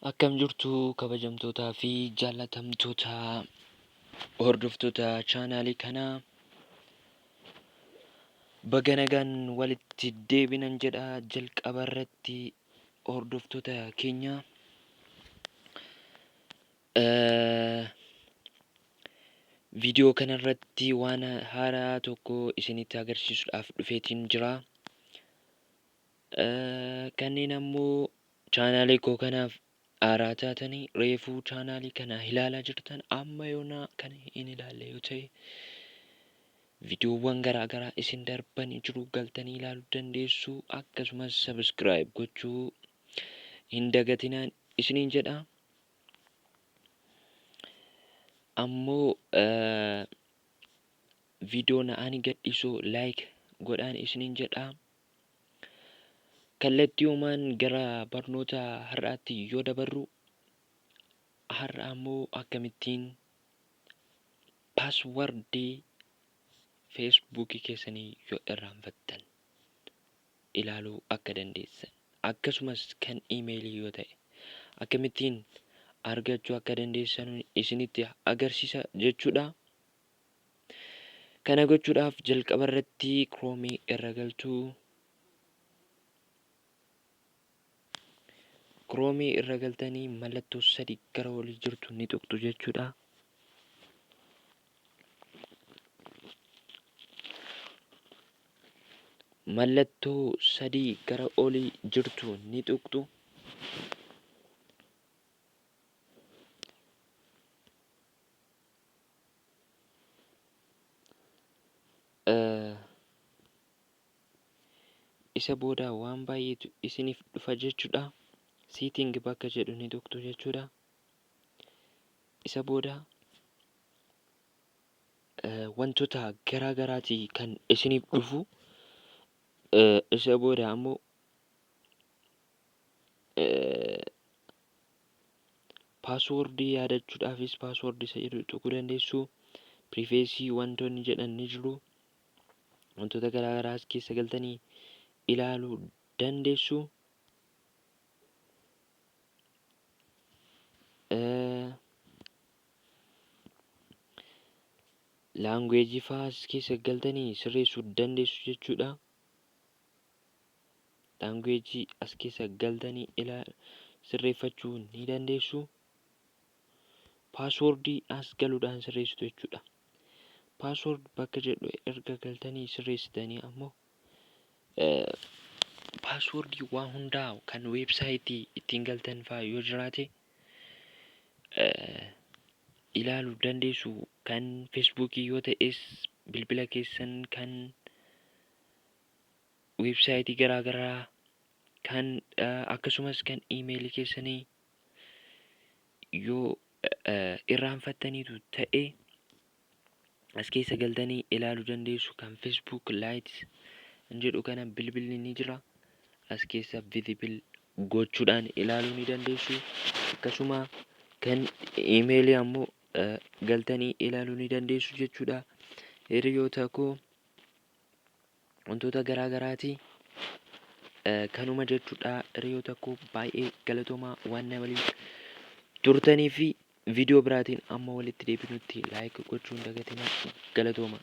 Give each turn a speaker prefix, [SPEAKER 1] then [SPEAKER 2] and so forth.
[SPEAKER 1] Akkam jirtu kabajamtootaa fi jaallatamtoota hordoftoota chaanaalii kanaa, baga nagaan walitti deebinan jedha. Jalqaba irratti hordoftoota keenya, viidiyoo kanarratti waan haaraa tokko isinitti agarsiisuudhaaf dhufeetiin jira. Kanneen ammoo chaanaalii koo kanaaf haaraa taatanii reefuu chaanaalii kana ilaalaa jirtan, amma yoonaa kan hin ilaalle yoo ta'e, viidiyoowwan garaa garaa isin darbanii jiru galtanii ilaaluu dandeessu. Akkasumas subscribe gochuu hin dagatinaan isiniin jedha. Ammoo viidiyoon ani gadhiisu like godhaan isiniin jedha. Kallattiiwumaan gara barnoota har'aatti yoo dabarru, har'a ammoo akkamittiin paaswardii feesbuukii keessanii yoo irraanfattan ilaaluu akka dandeessan, akkasumas kan iimeelii yoo ta'e akkamittiin argachuu akka dandeessan isinitti agarsiisa jechuudha. Kana gochuudhaaf jalqaba irratti Chrome irra galtu. Chrome irra galtanii mallattoo sadi gara olii jirtu ni tuqxu jechuudha. Mallattoo sadii gara olii jirtu ni tuqxu. Isa booda waan baay'eetu isiniif dhufa jechuudha. Setting bakka jedhu ni tuqxu jechuudha. Isa booda wantoota garaa garaati kan isiniif dhufu. Isa booda ammoo Paaswoordii yaadachuudhaafis paaswoordii isa jedhu tuquu dandeessu. Piriveesii wantoonni jedhan ni jiru. Wantoota garaa garaa as keessa galtanii ilaaluu dandeessu. Laanguweejii fa'aa as keessa galtanii sirreessuu dandeessu jechuudha. Language as keessa galtanii sirreeffachuu ni dandeessu. Password as galuudhaan sirreessitu jechuudha. Password bakka jedhu erga galtanii sirreessitanii ammoo password waa hundaa kan website ittiin galtan fa'aa yoo jiraate ilaaluu dandeessu. Kan Facebook yoo ta'es bilbila keessan, kan weebsaayitii garaa garaa, kan akkasumas kan iimeelii keessanii yoo irraanfattaniitu ta'e as keessa galtanii ilaaluu dandeessu. Kan Facebook Lite kan jedhu kana bilbilli ni jira, as keessa visible gochuudhaan ilaaluu ni dandeessu. Akkasuma kan iimeelii ammoo galtanii ilaaluu ni dandeessu jechuudha. Hiriyoota koo, wantoota garaa garaati. Kanuma jechuudha, hiriyoota koo, baay'ee galatoomaa waan na waliin turtanii fi viidiyoo biraatiin amma walitti deebinutti like gochuu hin dagatinaa. Galatooma.